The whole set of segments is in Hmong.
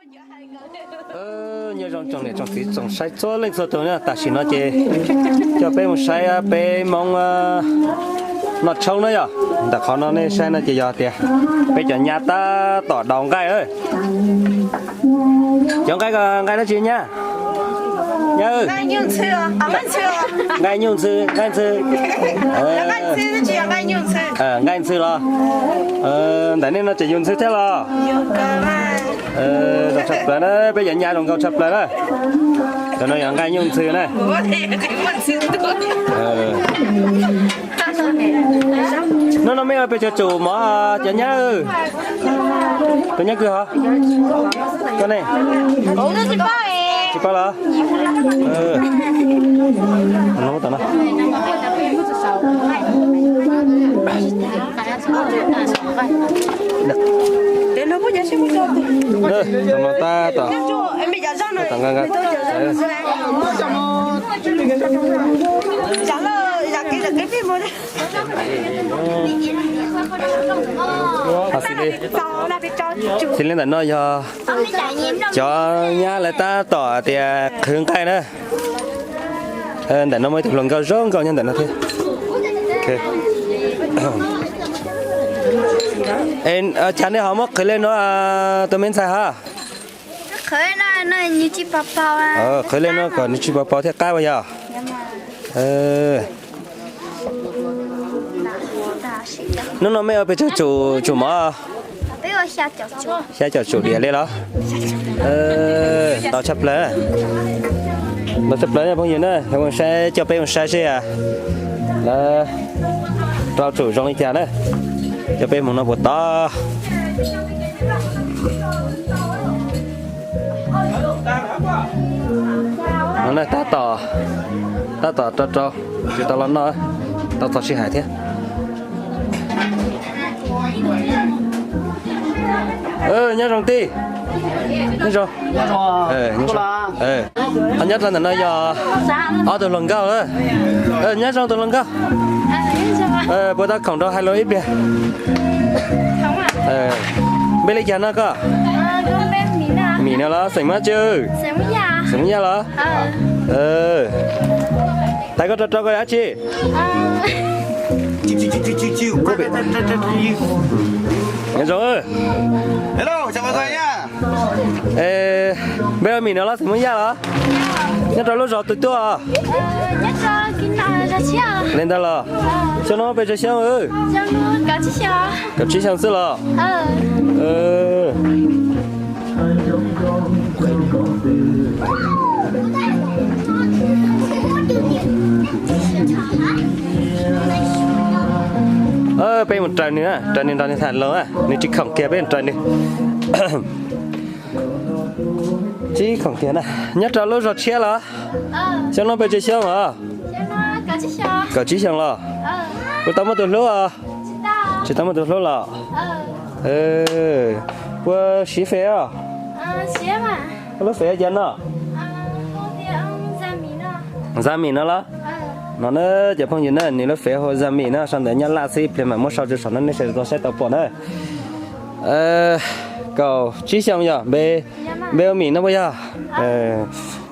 Nyob zoo tsoom niam tsoom txiv tsoom saib txhua leej txhua tus na, tam sim no ces coj peb mus saib peb Hmoob noj tshoob na yom. Ntawm qhov no nej saib no ces yog tias peb cov nyab tab tom daus nqaij. Cov nqaij ko nqaij dab tsi nyab? Nyab, nqaij nyuj ntxhw, nqaij ntxhw, nqaij ntxhw los? Ntawm nej no tseem yug ntxhw thiab los? Zoo tshaj plaws na, peb cov nyab zoo nkauj tshaj plaws na. Cov no yog nqaij nyuj ntxhw na. Hnub no mej ua pes tsawg tsum mov cov nyab? Tus nyab kws hov, koj ne? Tsis paub los? Tab tom, tab tom nqa nqa. Xws li ntawm no yog cov nyab lawv tab tom tias qhwv nqaij na. Ntawm no muaj ib tug hluas nkauj zoo nkauj nyob ntawm no thiab. Cas nej ho muab qhwv li no tus me ntxhais hov? Qhwv li no kom nws tsis pos pos thiaj qab ua yog. Hnub no mej ua pes tsawg tsum mov? Xya caum tsum diam li los? Ntau tshaj plaws, ntau tshaj plaws phooj ywg na. Ua saib, coj peb mus saib seb lawv rau tsum zoo li cas na. Coj peb mus no puas tau. No na, tab tom, tab tom rau rau, tsis tau los noj, tau txog sij hawm thiab. Nyob zoo tij. Nyob zoo. Ho nyob rau ntawm no yog ob tug hluas nkauj. Nyob zoo tus hluas nkauj. Puas tau khoom rau hais lus ib pliag? Npe li cas no koj? Mim no los? Xeem Mab Tswb? Xeem Mab Yaj los? Tais koj rau rau koj dab tsi? Nyob zoo. Npe hu Mim no los xeem Hmoob Yaj los? Nyob rau lub zos twg tuaj? Li ntawd los? Xyoo no pes tsawg xyoo? Kaum tsib xyoo xwb los? Peb mus raws nws, raws nws nrog nws tham lus, nws tsis khoom kiag peb mus raws nws. Tsis khoom kiag na. Nyob rau lub zos tshiab los? Xyoo no pes tsawg xyoo os? Kaum tsib xyoo los? Puas tau muaj tus hlub os? Tsis tau muaj tus hlub los? Puas siv fem os? Lub fem cas no? Zami no los? No na cov phooj ywg na, nws lub fem hu Zami na, sau ntawv Nyab Laj xwb, ib pliag mam muab sau rau saum no nej sawv daws tau saib tau pom na. Kaum tsib xyoo yog npe, npe hu Mim no puas yog?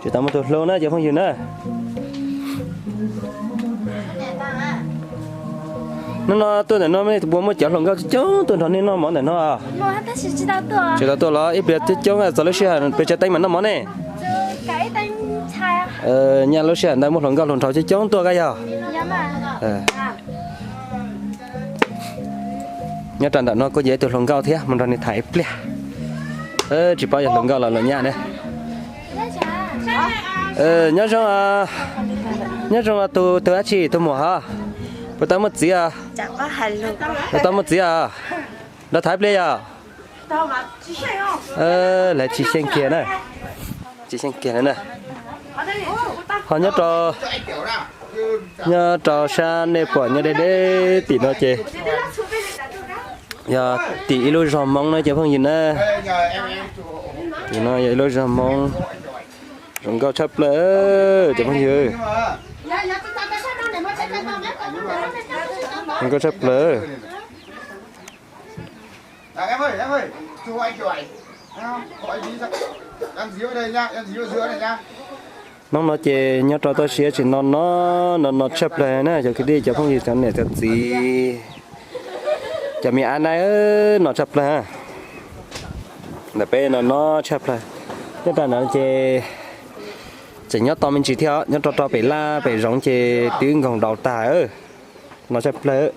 Tsis tau muaj tus hlub na cov phooj ywg na. Hnub no tuaj ntawm no nej puas muaj cov hluas nkauj coob coob tuaj nrog nej noj mov ntawm no? Tsis tau tuaj los? Ib pliag coob coob txog lub sij hawm pes tsawg teev mam noj mov ne? Nyaj lub sij hawm ntawd muaj hluas nkauj hluas nraug coob coob tuaj kab yog. Nyob rau ntawm no kuj yog ib tug hluas nkauj thiab, mus nrog nws tham ib pliag. Tsis paub yog hluas nkauj los hluas nyab ne. Nyob zoo, nyob zoo tus, tus dab tsi tus muam hov? Puas tau muaj txiv os? Puas tau muaj txiv os? Nrog tham ib pliag yog. Lawv tsis xyeej kiag na, tsis xyeej kiag na. Ho nyob rau, nyob rau sab nej pom nyob deb deb tim no ces yog tim ib lub zos Hmoob na cov phooj ywg na. Tim no yog ib lub zos Hmoob zoo nkauj tshaj plaws cov phooj ywg, zoo nkauj tshaj plaws. Hnub no ces nyob rau toj siab tsis no no, no no tshaj plaws na cov kwv tij cov phooj ywg cov niam cov txiv, cov me ab nab no tshaj plaws. Ntawm peb no no tshaj plaws. Nyob rau no ces tseem nyob tau me ntsis thiab, nyob rau rau pem laj pem zoov ces twb nkoog daus tag. No tshaj plaws.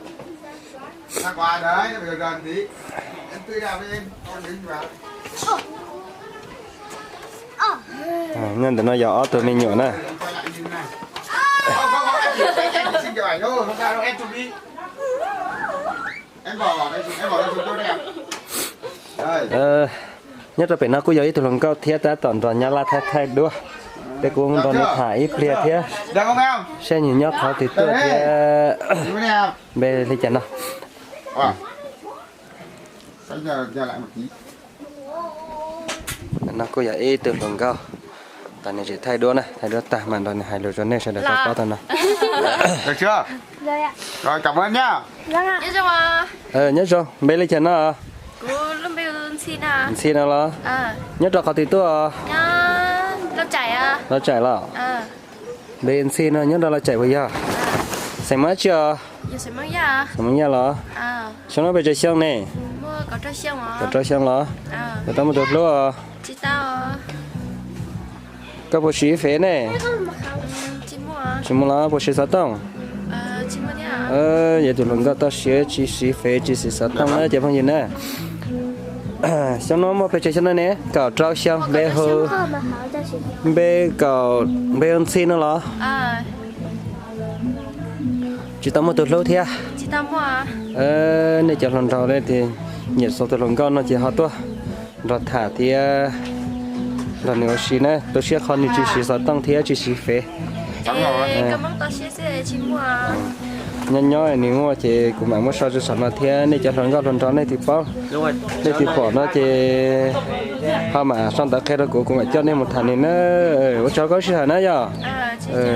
Nyob ntawm no yog ob tug me nyuam na. Nyob rau pem no kuj yog ib tug hluas nkauj thiab tab tom nrog nyab laj thaij thaij duab. Peb kuj nrog nws tham ib pliag thiab, saib nws nyob qhov twg tuaj thiab npe li cas no. No kuj yog ib tug hluas nkauj, tos nws tseem thaij duab na, thaij duab tag mas nrog nws hais lus rau nej sawv daws tau paub tau no. Nyob zoo, npe li cas no? Ntxhi no los? Nyob rau qhov twg tuaj? Los Tsaim los? Npe Ntxhi no nyob rau Los Tsaim puas yog? Xeem Hmoob dab tsi os? Xeem Hmoob Yaj los? Xyoo no pes tsawg xyoo ne? Kaum rau xyoo los? Puas tau muaj tus hlub os? Koj puas siv fev ne? Tsis muaj los puas siv xov tooj? Yog tus hluas nkauj toj siab tsis siv fev tsis siv xov tooj na cov phooj ywg na. Xyoo no muaj pes tsawg xyoo no ne? Kaum rau xyoo. Npe hu, npe kaum, npe hu Ntxhi no los? Tsis tau muaj tus hlub thiab? Nej cov hluas nraug tias nyiam xov tus hluas nkauj no ces ho tuaj nrog tham thiab nrog nws ua si na. Tu siab qhov nws tsis siv xov tooj thiab tsis siv fev. Nyob nyob nws muaj ces kuv mam muab sau rau saum no thiab nej cov hluas nkauj hluas nraug nej twb paub, nej twb pom no ces ho mam sau ntawv qhia rau kuv, kuv mam coj nej mus tham nws na. Ua tsaug koj sij hawm na yog.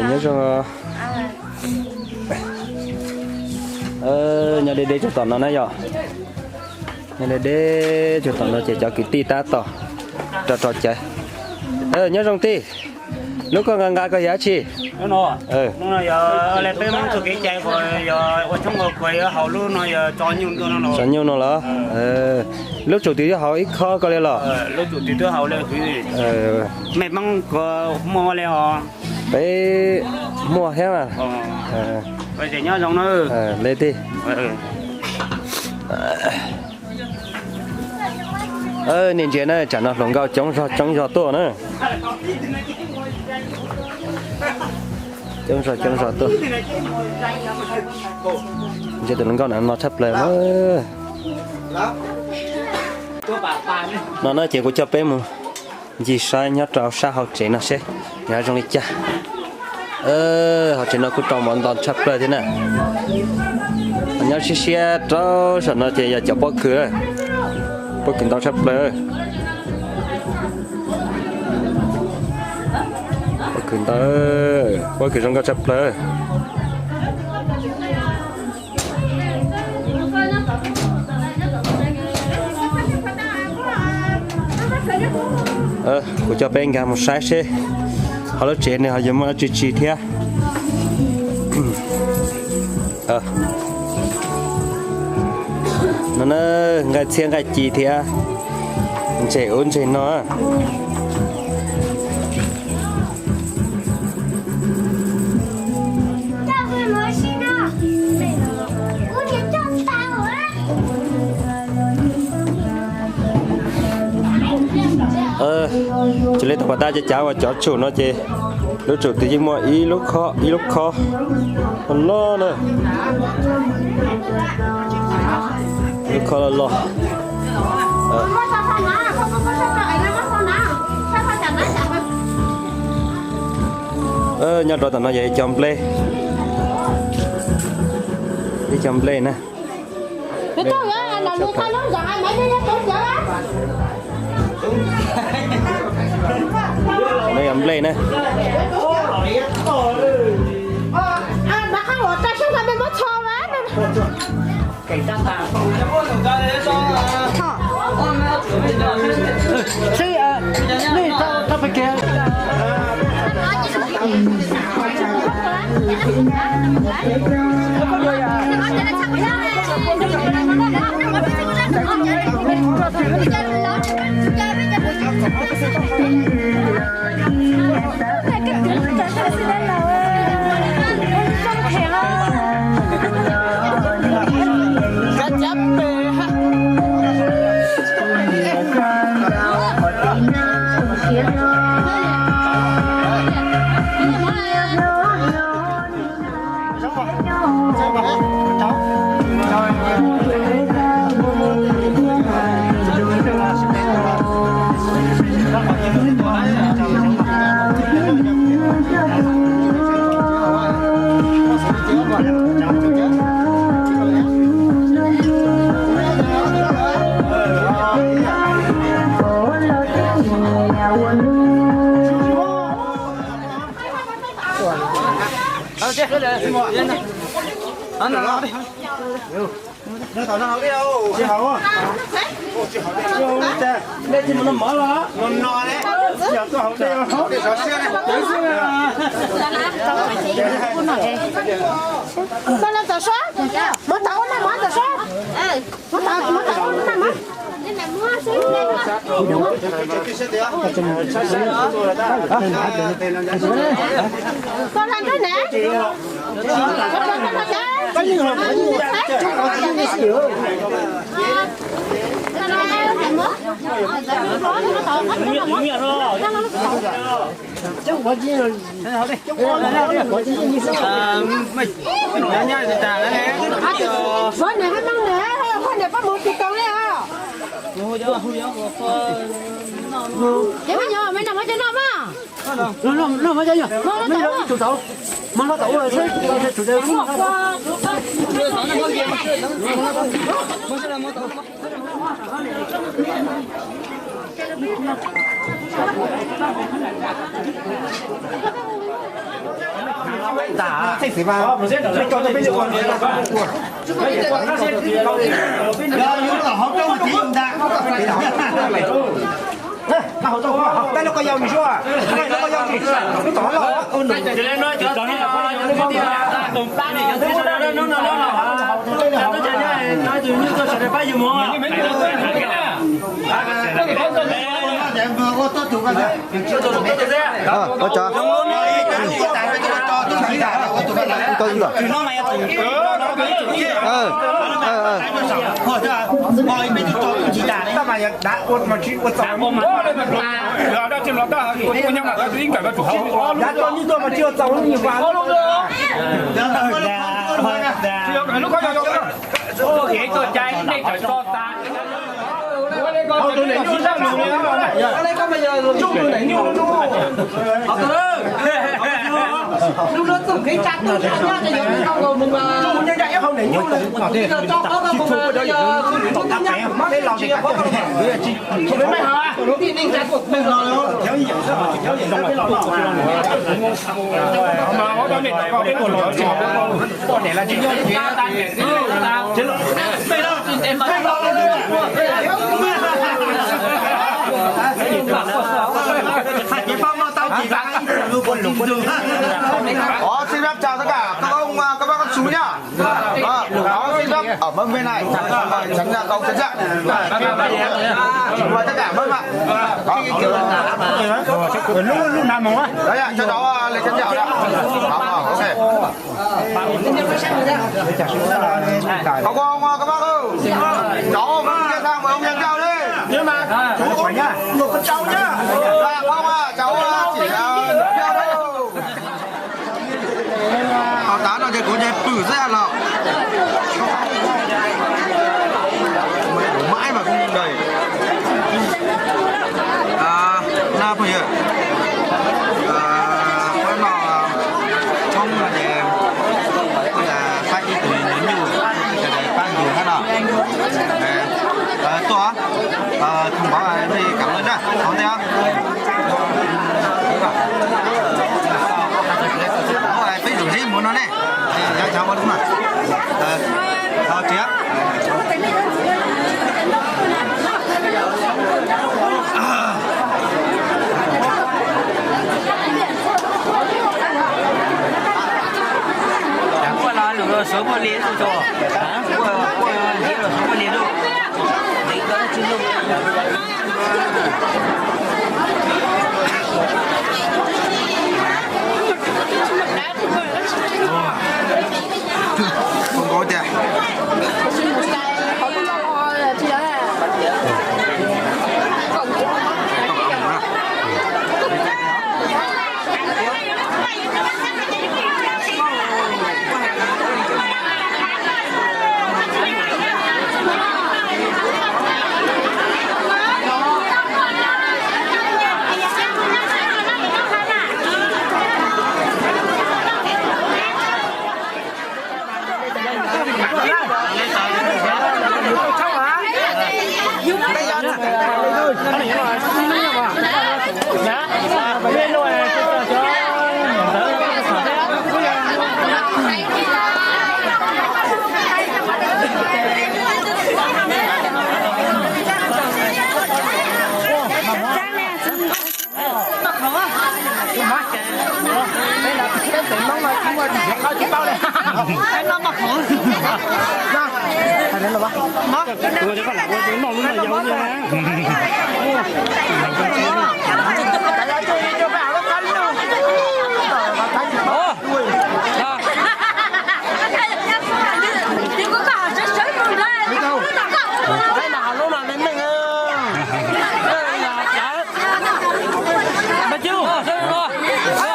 Nyob zoo. Nyob deb deb tsuag tom no na yog. Nyob deb deb tsuag tom no ces cov kwv tij tab tom rau rau cawv. Nyob zoo tij, lub koj nqa nqa ko yog dab tsi? Yog peb Hmoob txoj kev cai uas yog ua tshoob ua khuas yuav haus lub no yog tso nyuj no los? Lub tsum twg yuav haus ib khob ko li los? Mej Hmoob muaj li os. Peb muaj thiab mas. Nyob zoo na. Li tij. Nej ntsia na, tsam no hluas nkauj coob zog coob zog tuaj na. Coob zog coob zog tuaj. Ntsia tus hluas nkauj no no tshaj plaws na. No na ces kuv coj peb mus ncig saib nyob rau sab hauv tsev no seb nws zoo li cas. Hauv tsev no kuj rau mov ntau tshaj plaws thiab na. Nyob siab siab rau saum no ces yog cov pob kws, pob kws ntau tshaj plaws. Pob kws ntau, pob kws zoo nkauj tshaj plaws. Kuv coj peb nkag mus saib seb hauv lub tsev nws ho yuav muaj dab tsi tsi thiab. No na, nqaij txhiab nqaij ci thiab ntseg ub ntseg no. Cia li tau pas dab cov cav uas cov tsum no ces lub tsum twg yeej muaj ib lub khob, ib lub khob loj loj na. Lub khob loj loj. Nyob rau tom no yog ib co nplej, ib co nplej na. No yog nplej na. Mov tau, mov tau, mov tau. Ov, xin phép chào tất cả các ông, à, các bác, các chú nhá. Ov, xin phép ở bên này, chắn ra cầu chân ra. Mời tất cả mời bạn. Đó. Lub, lub nag mog. Đấy ạ, cho cháu, à, lấy chân chào đã. Đó, ok. Không có ông, à, các bác ơi. Cháu, ông kia sang mời ông Hiền chào đi. Nhưng mà chú, ông, một con cháu nhá. Dạ, không, à, cháu, à, chỉ, à, theo thôi. Tao tá no ces kuv nce pwm xwb los. Mãi mà không đầy. À, na phooj ywg. À, qhov no Hmoob no ces pab ib tug nyuam nyuj, pab yus hab no. Tuaj, thông báo với cảm ơn nhá. Không thế. Peb rủ ris mus no ne. Yog chav ua lub no. Tsis. Kuaj los lus los suav muaj li lub tso. Kuaj, kuaj ntxiv los suav muaj li lub. Zoo nkauj tiag.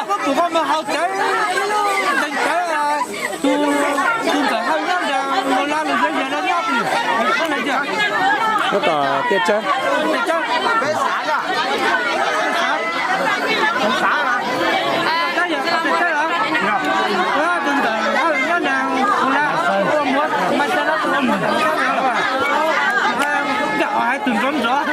Koj tus koj mus haus cawv, ntees cawv, tus, tus ntxawm Hawj nyob ntawd, Npau Laj los yog yog no nyob, koj na yog. Koj tom tiaj tsawb. Tiaj tsawb. Peb xav na. Xav na. Tab yog tiaj tsawb los? Tus ntxawm Hawj nyob ntawd, Npau Laj ua muab, Npau Laj ua muab, Npau Laj ua muab, hais tus nrov nrov.